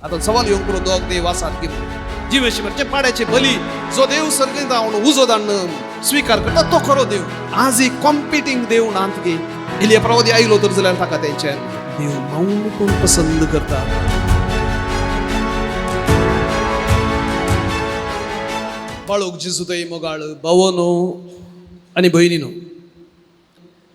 आतां सवाल येवंक पुरो दोग देव आसात की म्हणून. जिवेशी मरचे पाड्याचे बली जो देव सर्गीत जावन उजो धाडून स्विकार करता तो खरो देव. आज ही कॉम्पिटींग देव नात गे. एलिया प्रवादी आयलो तर जाल्यार ताका तेंचे देव मौन कोण पसंद करता. बाळूक जेजू मोगाळ भावनो आनी भयणीनो,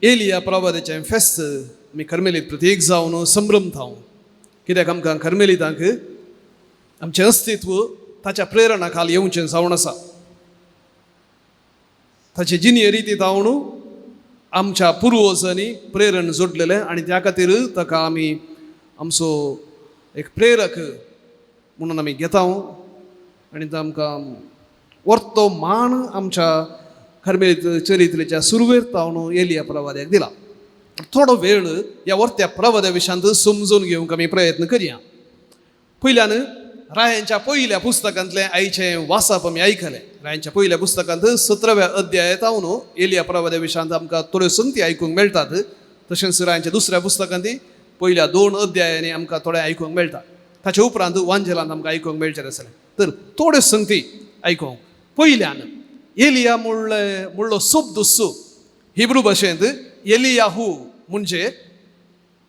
एलिया प्रवादाचें फेस्त आमी कर्मेलीत प्रत्येक जावन संभ्रमता. कित्याक आमकां कर्मेलितांक आमचें अस्तित्व ताच्या प्रेरणा खाल येवचें जावन आसा. ताचे जिणये रिती जावन आमच्या पुर्वजांनी प्रेरण जोडलेलें आनी त्या खातीर ताका आमी आमचो एक प्रेरक म्हणून आमी घेता आनी तो आमकां वर्तो मान आमच्या कर्मेलीत चरित्रेच्या सुरवेर तावन एलिया प्रवाद्याक दिला. थोडो वेळ ह्या वर्त्या प्रवाद्या विशयांत समजून घेवंक आमी प्रयत्न करया. पयल्यान रायांच्या पयल्या पुस्तकांतलें आयचें वाचप आमी आयकलें. रायांच्या पयल्या पुस्तकांत 17व्या अध्यायांत हांव एलिया प्रवाद्या विशयांत आमकां थोड्यो संगती आयकूंक मेळटात. तशेंच रायांच्या दुसऱ्या पुस्तकांत पयल्या 2 अध्यायांनी आमकां थोडें आयकूंक मेळटा. ताचे उपरांत वांजेलांत आमकां आयकूंक मेळचें आसलें. तर थोड्यो संगती आयकूंक. पयल्यान एलिया म्हणलो शब्द हिब्रू भाशेंत एलियाहू म्हणजे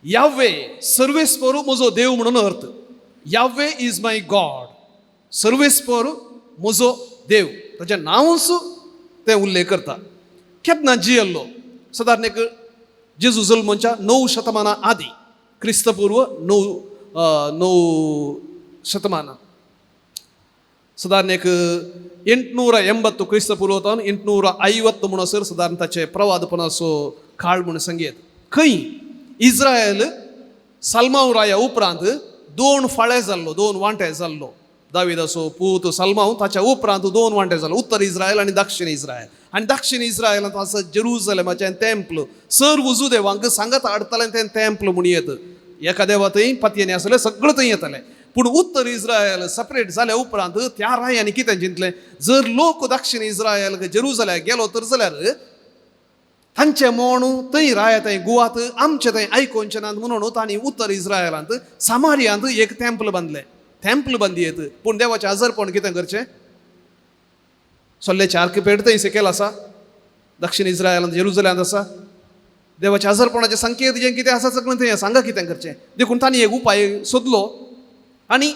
यावे सर्वेस्पर म्हजो देव म्हणून अर्थ. यावे is my God, सर्वेस्पर म्हजो देव, ताचें नांवूच तें उल्लेख करता. केन्ना जियल्लो सदारण एक जेजू जल्मच्या 9 शतमानां आदी, क्रिस्तपूर्व 9 शतमानां, सादारण एक 880 क्रिस्तपूर्व 850 म्हणसर सादारण ताचें प्रवादपणाचो काळ म्हूण सांगयेत. खंय इस्रायल साल्मांव राया उपरांत 2 फाळे जाल्लो, 2 वांटे जाल्लो. दाविदाचो पूत साल्मांव, ताच्या उपरांत 2 वांटे जाल्लो, उत्तर इस्रायल आनी दक्षिण इस्रायल. आनी दक्षिण इस्रायलांत आसा जेरुजलेमाचें तेम्पल, सर्व जुदेवांक सांगत हाडटालें तें तेम्पल म्हूण येत. एका देवा थंय पातयेनी आसलें, सगळें थंय येतालें. पूण उत्तर इस्रायल सेपरेट जाल्या उपरांत त्या रायांनी कितें चिंतलें, जर लोक दक्षिण इस्रायल जेरुजलेमाक गेलो तर जाल्यार तांचें म्हण थंय राया थंय गुवात आमचें थंय आयकोवचें नात म्हणून तांणी उत्तर इस्रायलांत सामारियांत एक तेम्पल बांदलें. तेम्पल बांदयेत, पूण देवाचें आजारपण कितें करचें, सोल्ल्याचें आर्किपेड थंय सकयल आसा, दक्षिण इस्रायलांत जेरुजलेमांत आसा. देवाच्या आजारपणाचें संकेत जें कितें आसा सगळें थंय सांगा कितें करचें. देखून तांणी एक उपाय सोदलो आनी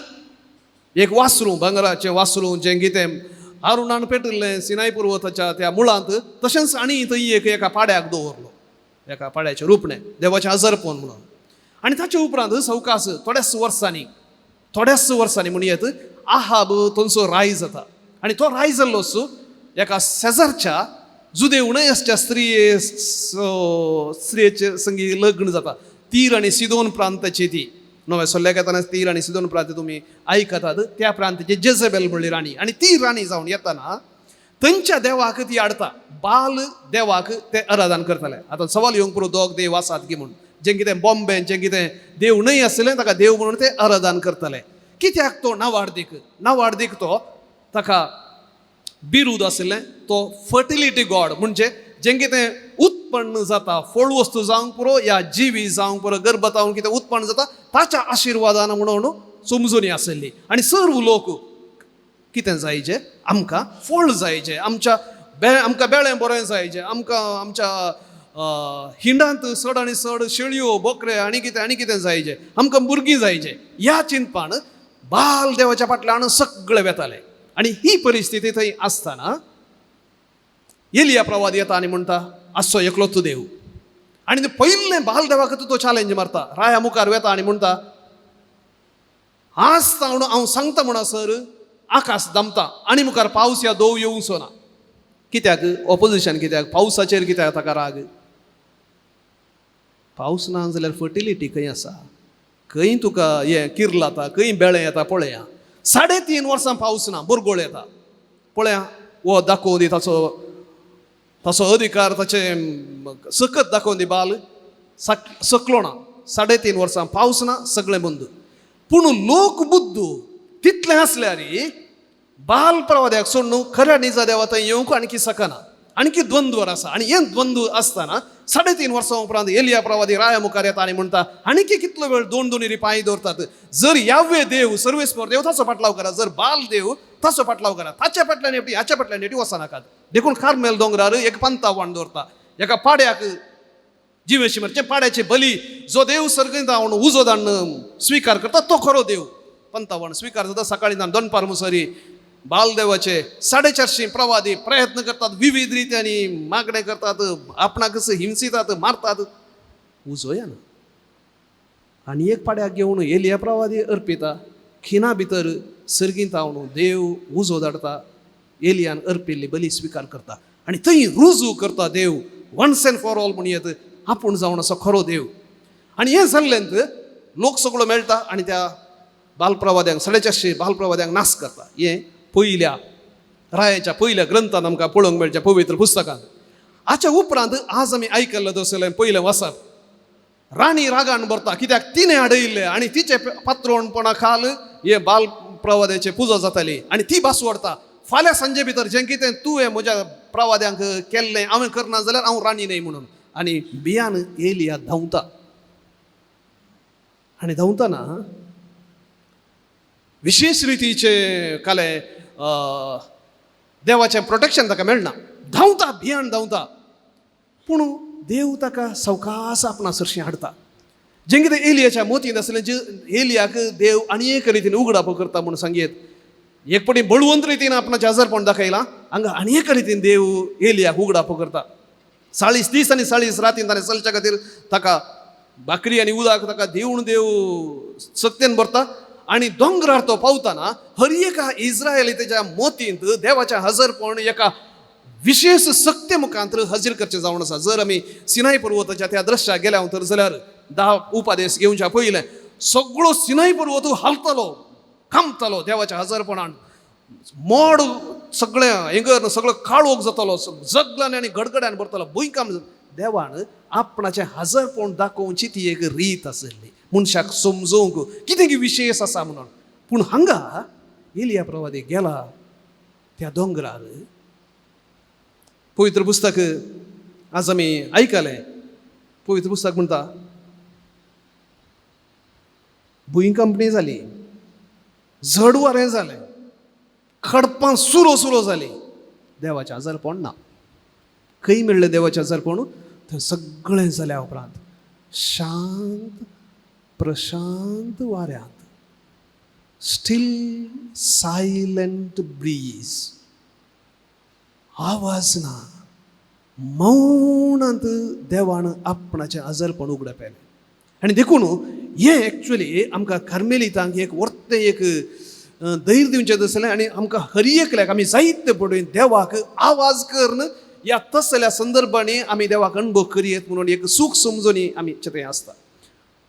एक वासरूं, भांगराचें वासरूं जें कितें आरुणान पेटिल्लें सिनाय पर्वताच्या त्या मुळांत, तशेंच आनी थंय एक एका पाड्याक दवरलो, एका पाड्याचें रुपणें देवाचें आजारपण म्हणून. आनी ताचे उपरांत सवकास थोड्याच वर्सांनी म्हणयेत आहाब थंयचो राय जाता. आनी तो राय जाल्लो एका शेजारच्या जुदेव न्हय आसच्या स्त्रियेचे संगी लग्न जाता. तीर आनी सिदोन प्रांताची ती नव्या सोल्ल्याक येताना तीर आनी सिदोन प्रांत तुमी आयकतात, त्या प्रांताची जेझेबेल म्हणली राणी. आनी ती राणी जावन येताना थंयच्या देवाक ती हाडटा, बाल देवाक ते आराधन करताले. आतां सवाल येवंक पुरो दोग देव आसात की म्हूण, जें कितें बॉम्बे जें कितें देव न्हय आसलें ताका देव म्हणून ते आराधन करताले. कित्याक तो नावाडदीक तो ताका बिरूद आशिल्लें, तो फर्टिलिटी गॉड, म्हणजे जें कितें उत्पन्न जाता, फळ वस्तू जावंक पुरो या जिवी जावंक पुरो, गर्भतावून कितें उत्पन्न जाता ताच्या आशिर्वादान म्हणून समजून आशिल्ली. आनी सर्व लोक कितें जायचे, आमकां फळ जायचे, आमच्या आमकां बेळें बरें जायचें, आमकां आमच्या हिंडांत चड आनी चड शेळयो बोकरे आनी कितें आनी कितें जायचें, आमकां भुरगीं जायचें. ह्या चिंतपान बाल देवाच्या फाटल्यान सगळे वेताले. आनी ही परिस्थिती थंय आसतना एलिया प्रवाद येता आनी म्हणटा आसचो एकलोच देव. आनी पयलें बाल देवाक तो चॅलेंज मारता, राया मुखार वेता आनी म्हणटा आज ताणून हांव सांगता म्हणसर आकाश दमता आनी मुखार पावस या दोव येवचो ना. कित्याक ऑपोजिशन, कित्याक पावसाचेर कित्याक ताका राग? पावस ना जाल्यार फर्टिलिटी खंय आसा, खंय तुका हें किर्ल जाता, खंय बेळें येता पळया. 3.5 वर्सां पावस ना, बोरगोळ येता पळया. हो दाखोवन दी ताचो ताचो अधिकार, ताचें सकत दाखोवन दी बाल सकलो ना. 3.5 वर्सां पावस ना, सगळें बंद. पूण लोक बुद्दू तितलें आसल्यार बाल प्रवाद्याक सोडून खऱ्या निजा देवा थंय येवंक आणखी शकना, आणखी द्वंद्वर आसा. आनी हें द्वंद्व आसतना 3.5 वर्सां उपरांत एलिया प्रवादी राया मुखार येता आनी म्हणटा आनी कितलो वेळ दोन दोन पांय दवरतात, जर यावे देव सर्वेस्पर देव ताचो फाटलाव करा, जर बाल देव ताचो फाटलाव करा, ताच्या फाटल्यान एकटी हाच्या फाटल्यान एकटी वचनाकात. देखून कार्मेल दोंगरार एक पंतावान दवरता, एका पाड्याक जिवेशी मरचे पाड्याचे बली जो देव सर्गींत जावन उजो दाडून स्विकार करता तो खरो देव. पंतावान स्विकार जाता. सकाळी दनपार मुसरी बालदेवाचे 450 प्रवादी प्रयत्न करतात, विविध रित्यांनी मागणें करतात, आपणाक हिंसितात, मारतात, उजो येना. आनी एक पाड्याक घेवन एलिया प्रवादी अर्पिता, खिणा भितर सर्गींत जावन देव उजो धाडटा, एलियान अर्पिल्ली बली स्विकार करता आनी थंय रुजू करता देव वन्स एंड फॉर ऑल म्हणयेत आपूण जावन असो खरो देव. आनी हें जाल्ल्यान लोक सगळो मेळटा आनी त्या बालप्रवाद्यांक 450 बालप्रवाद्यांक नाश करता. हें पयल्या रायाच्या पयल्या ग्रंथान आमकां पळोवंक मेळच्या पवित्र पुस्तकान. हाच्या उपरांत आज आमी आयकल्लें तसलें पयलें वाचप, राणी रागान भरता कित्याक तिणें हाडयिल्लें आनी तिचे पात्रोणपणा खाल हे बालप्रवाद्याचे पुजा जाताली आनी ती भास व्हरता, फाल्यां सांजे भितर जें कितें तुवें म्हज्या प्रवाद्यांक केल्लें हांवें करना जाल्यार हांव राणी न्हय म्हणून. आनी बियान एलिया धांवता आनी धांवतना विशेश रितीचे काले देवाचें प्रोटेक्शन ताका मेळना, धांवता भियान धांवता, पूण देव ताका सवकास आपणा सरशीं हाडटा. जें कितें एलियाच्या मोतींत आसलें, जे एलियाक देव आनी एक रितीन उगडाप करता म्हूण सांगयेत, एक पटी बळवंत रितीन आपणाचें आजारपण दाखयलां, हांगा आनी एक रितीन देव एलियाक उगडाप करता. 40 दीस आनी 40 रातीन ताणें चलच्या खातीर ताका भाकरी आनी उदक ताका दिवन देव सक्तेन भरता. आनी दोंगरार तो पावतना हर एका इस्रायली तेच्या मोतींत देवाचें हजरपण एका विशेश सक्ते मुखांत हजीर करचें जावन आसा. जर आमी सिनाय पर्वताच्या त्या दृश्याक गेल्या तर जाल्यार 10 उपादेश घेवच्या पयलें सगळो सिनाय पर्वत हालतलो, कामतलो देवाच्या हजरपणान, मोड सगळें हेंगर सगळो काळोख जातलो, जगलान आनी गडगड्यान भरतलो, भुंयकांप. देवान आपणाचें हजरपण दाखोवची ती एक रीत आसली मनशाक समजोवंक कितें की विशेश आसा म्हणून. पूण हांगा एलिया प्रवादी गेला त्या दोंगरार. पवित्र पुस्तक आज आमी आयकलें, पवित्र पुस्तक म्हणटा भुंयकांपणी जाली, झड वारें जालें, खडपां सुरो सुरो जाली, देवाचें आजारपण ना. खंय मेळ्ळें देवाचें आजारपण? थंय सगळें जाल्या उपरांत शांत प्रशांत वाऱ्यांत, स्टील सायलंट ब्रीज, आवाज ना, मौनांत देवान आपणाचें आजारपण उगडा पेलें. आनी देखून हें एक्चुअली आमकां कार्मेलितांक एक वर्तें एक धैर्य दिवचें तसलें आनी आमकां हर एकल्याक आमी जायते पडून देवाक आवाज करून ह्या तसल्या संदर्भांनी आमी देवाक अणभव करयेत म्हणून एक सूख समजून आमी थंय आसता.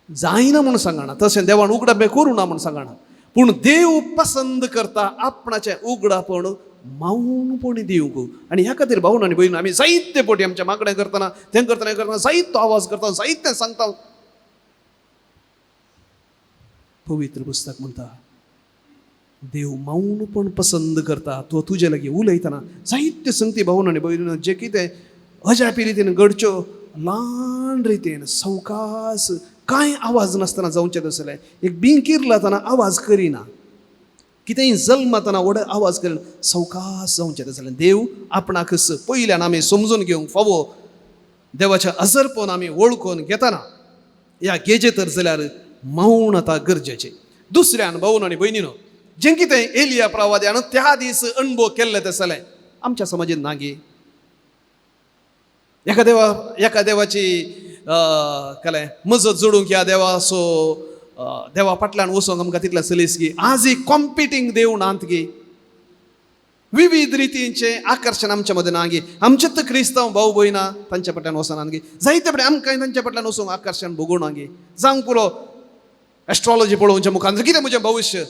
जायना म्हूण सांगना, तशें देवान उगडापें करूं ना म्हूण सांगना, पूण देव पसंद करता आपणाचें उगडापण मौनपणी दिवंक. आनी ह्या खातीर भावन आनी भयण आमी जायते पटी आमच्या मागणें करतना तें करतना हें करतना जायतो आवाज करता, जायतें सांगता. पवित्र पुस्तक म्हणटा देव मौनपण पसंद करता. तो तुजे लागीं उलयतना जायते संगती भावन आनी भयण जें कितें अजापी रितीन घडच्यो ल्हान रितीन सवकास कांय आवाज नासतना जावचें तसलें, एक बीं किरलातना आवाज करिना, कितेंय जल्मतना व्हड आवाज करिना, सवकास जावचें तसलें. देव आपणाक पयल्यान आमी समजून घेवंक फावो. देवाचें अजरपण आमी वळखून घेतना ह्या गेजे तर जाल्यार मौन आतां गरजेचें. दुसऱ्यान भावन आनी भयणीनो जें कितें एलिया प्रवाद्यान त्या दीस अणभव केल्ले तसलें आमच्या समाजेंत ना गे. एका देवा एका देवाची केलें मजत जोडूंक ह्या देवाचो देवा फाटल्यान वचोंक आमकां तितलें सलीस गी. आज ही कॉम्पिटींग देव नात गी, विविध रितींचें आकर्शण आमच्या मदें ना गी. आमचेच क्रिस्तांव भाव भयणां तांच्या फाटल्यान वचना गी, जायते फावटी आमकां तांच्या फाटल्यान वचूंक आकर्शण भोगोवना गी. जावंक पुरो एस्ट्रोलॉजी पळोवच्या मुखार कितें म्हजें भविश्य,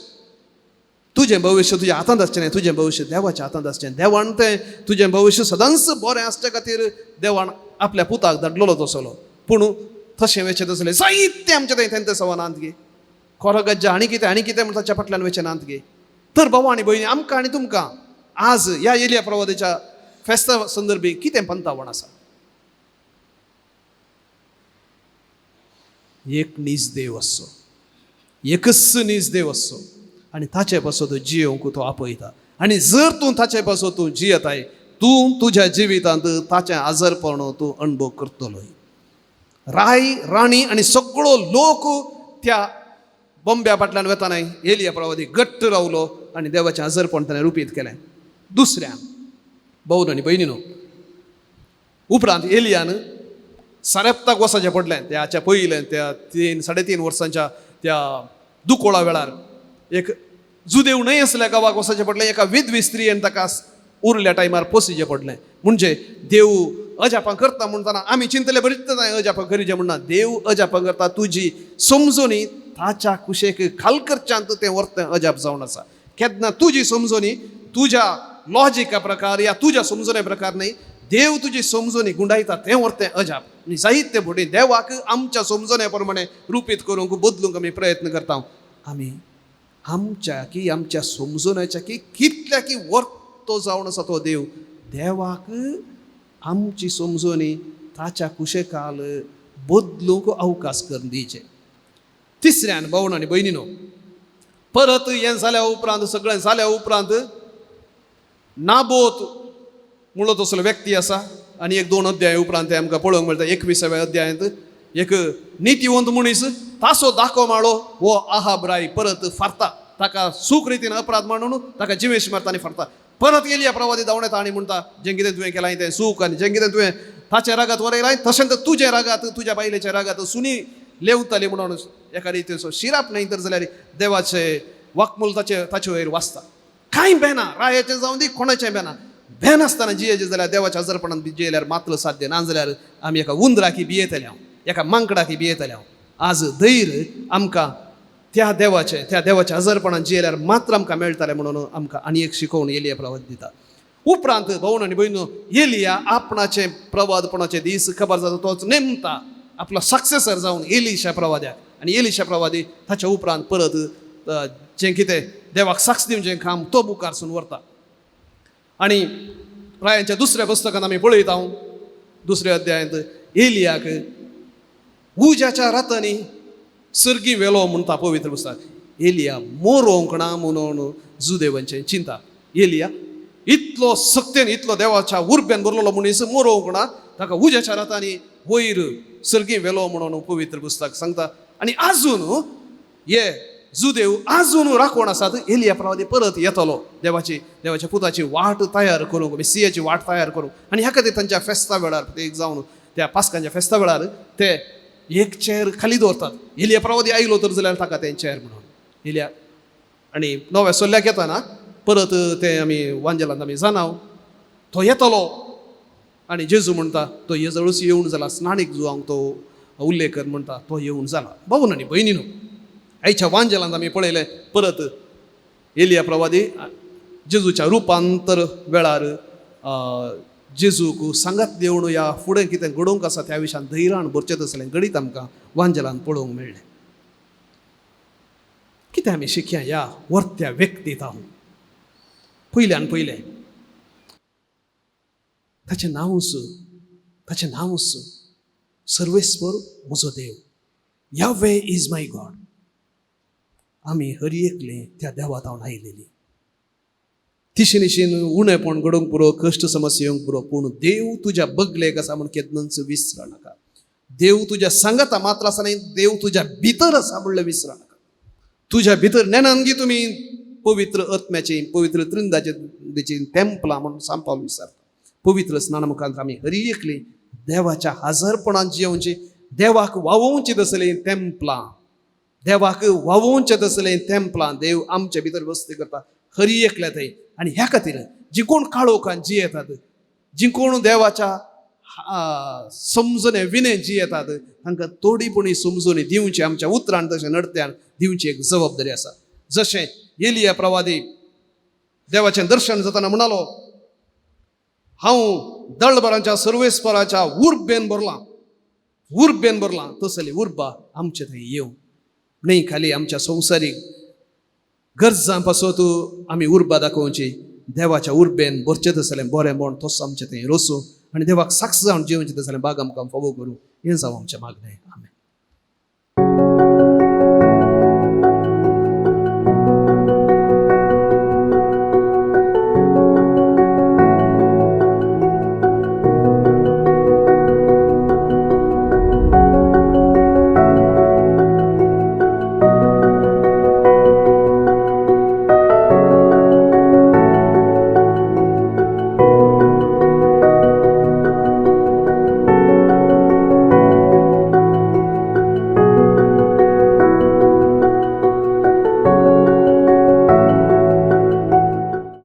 तुजें भविश्य तुज्या हातांत आसचें न्हय, तुजें भविश्य देवाच्या हातांत आसचें. देवान तें तुजें भविश्य सदांच बरें आसचे खातीर देवान आपल्या पुताक धाडलेलो तसलो. पूण तशें वेचें तसलें जायतें आमचें थंय तेंते सवानांत गे, कोरगज्जा आनी कितें आनी कितें म्हण ताच्या फाटल्यान वेचें नात गे. तर भाव आनी भयणी आमकां आनी तुमकां आज ह्या एलिया प्रवादाच्या फेस्ता संदर्भी कितें पंतावण आसा? एक नीज देव आसचो, एकच नीज देव आसचो आनी ताचे पासत जियोवंक तो आपयता. आनी जर तूं ताचे पासत तूं जियेताय, तूं तुज्या जिवितांत ताचें आजारपण तूं अणभव करतलो. राय राणी आनी सगळो लोक त्या बोंब्या फाटल्यान वतना एलिया प्रवादी घट्ट रावलो आनी देवाचें आजारपण ताणें रुपीत केलें. दुसऱ्या भावन आनी भयणीनो, उपरांत एलियान सारेप्ताक वचचें पडलें. त्याच्या पयलें त्या 3 साडे 3 वर्सांच्या त्या दुकोळा वेळार एक जुदेव न्हय आसल्या गांवाक वचचें पडलें. एका विधवी स्त्रियेन ताका उरल्या टायमार पोसिचें पडलें. म्हणजे देव अजापां करता म्हणटना आमी चिंतले बरीच अजापां करीचे म्हणना, देव अजापां करता तुजी समजोनी ताच्या कुशेक खाल करच्यांत तें वर्तें अजाप जावन आसा. केन्ना तुजी समजोनी तुज्या लॉजिका प्रकार या तुज्या समजोने प्रकार न्हय, देव तुजी समजोनी गुंडायता तें वर्तें अजाप. आनी जायते फुडें देवाक आमच्या समजोने प्रमाणे रुपीत करूंक बदलूंक आमी प्रयत्न करता. आमी आमच्या की आमच्या समजोण्याच्या की कितल्या की वर्तो जावन आसा तो देव, देवाक आमची समजोनी ताच्या कुशेकाल बदलूंक अवकाश करून दिवचे. तिसऱ्यान भावन आनी भयणीनो, परत हें जाल्या उपरांत सगळें जाल्या उपरांत नाबोत म्हणलो तसलो व्यक्ती आसा आनी 1-2 अध्याय उपरांत ते आमकां पळोवंक मेळटा. 21व्या अध्यायांत एक नितीवंत मनीस तासो दाखो माळो हो आहाब राय परत फारता, ताका सूख रितीन अपराध मांडून ताका जिवेश मारता आनी फारता. परत एलिया प्रवादी धांवण येता आनी म्हणटा, जें कितें तुवें केलां तें सूख आनी जें कितें तुवें ताचें रागात वरयलां तशें तर तुजें रागात तुज्या बायलेच्या रागात सुनी लेवताली म्हणून एका रितीचो शिराप न्हय तर जाल्यार देवाचे वाकमूल ताचे ताचे वयर वाचता. कांय बेना रायाचें जावं दी कोणाचें बेना, बेनासतना जियेचें जाल्यार देवाच्या आजारपणान जियेल्यार मात्र साध्य ना जाल्यार आमी एका उंदराकी भियेतले हांव, एका मांकडाकी भियेतले हांव. आज धैर्य आमकां त्या देवाचें त्या देवाच्या आजारपणान जियेल्यार मात्र आमकां मेळटालें म्हणून आमकां आनी एक शिकोवण एलिया प्रवाद दिता. उपरांत भावन आनी भयणो, एलिया आपणाचें प्रवादपणाचे दीस खबर जाता तोच नेमता आपलो सक्सेसर जावन एलिशा प्रवाद्याक आनी एलिशा प्रवादी ताच्या उपरांत परत जें कितें देवाक साक्ष दिवचें काम तो मुखारसून व्हरता. आनी रायांच्या दुसऱ्या पुस्तकांत आमी पळयता दुसऱ्या अध्यायांत एलियाक उज्याच्या रातांनी सर्गी वेलो म्हणटा पवित्र पुस्तक. एलिया मोरोंक ना म्हणून जुदेवांचें चिंता. एलिया इतलो सक्तेन इतलो देवाच्या उर्बेन भरलेलो मनीस मोरोंक ना, ताका उज्याच्या रातांनी वयर सर्गी वेलो म्हणून पवित्र पुस्तक सांगता. आनी आजून हे जुदेव आजून राखण आसात एलिया प्रवादी परत येतलो देवाची देवाच्या पुताची वाट तयार करूंक, मेसियाची वाट तयार करूंक. आनी ह्या खातीर तांच्या फेस्ता वेळार ते एक जावन त्या पास्कांच्या फेस्ता वेळार ते एक चेर खाली दवरतात. एलिया प्रवादी आयलो तर जाल्यार ताका तें चेर म्हणून एलिया. आनी नव्या सोल्ल्याक येतना परत ते आमी वांजेलांत आमी जाणाव तो येतलो आनी जेजू म्हणटा तो येजळूच येवन जाला, स्नानीक जुवांक तो उल्लेख कर म्हणटा तो येवन जाला. भावन आनी भयणीनो, आयच्या वांजेलांत आमी पळयलें परत एलिया प्रवादी जेजूच्या रुपांतर वेळार जेजूक सांगात देवण ह्या फुडें कितें घडोवंक आसा त्या विशयान धैर्यान भरचें तसलें घडीत आमकां वांजेलान पळोवंक मेळ्ळें. कितें आमी शिकया ह्या वर्त्या व्यक्तीत हांव पयल्यान पयलें ताचें नांवूच ताचें नांवूच सर्वेस्पर म्हजो देव, यावे is my God. आमी हर एकले त्या देवा तावन आयलेली तिशेन उणेपण घडोवंक पुरो, कश्ट समस्या येवंक पुरो, पूण देव तुज्या बगलेक आसा म्हूण केन्नाच विसर नाका. देव तुज्या सांगाता मात्र आसा न्हय, देव तुज्या भितर आसा म्हणलें विसर नाका. तुज्या भितर नेणानगी तुमी पवित्र आत्म्याची पवित्र त्रिंदाची तेंपलां म्हणून सांपावल विसरता. पवित्र स्नान मुखांत आमी हरी एकली देवाच्या हाजरपणान जियोवची, देवाक वावोवची तसलीं तेंपलां, देवाक वावोवचें तसलें तेंपलां देव आमचे भितर वस्ती करता हरी एकल्या थंय. आनी ह्या खातीर जी कोण काळोखान जियेतात, जी कोण देवाच्या समजणे विणे जियेतात तांकां थोडी पुणी समजणी दिवची, आमच्या उतरान तशें नडत्यान दिवची एक जबाबदारी आसा. जशें एलिया प्रवादी देवाचें दर्शन जातना म्हणालो, हांव दळबरांच्या सर्वेस्पराच्या उर्बेन भरलां, उर्बेन भरलां, तसली उर्बा आमचे थंय येवं न्हय. खाली आमच्या संवसारीक गरजां पासत आमी उर्बा दाखोवची, देवाच्या उर्बेन भरचें तसलें बरें म्हण तसो आमचें थंय रोसूं आनी देवाक साक्ष जावन जिवचें तसलें बाग आमकां फावो करूं, हें जावं आमचें मागणें. आमेन.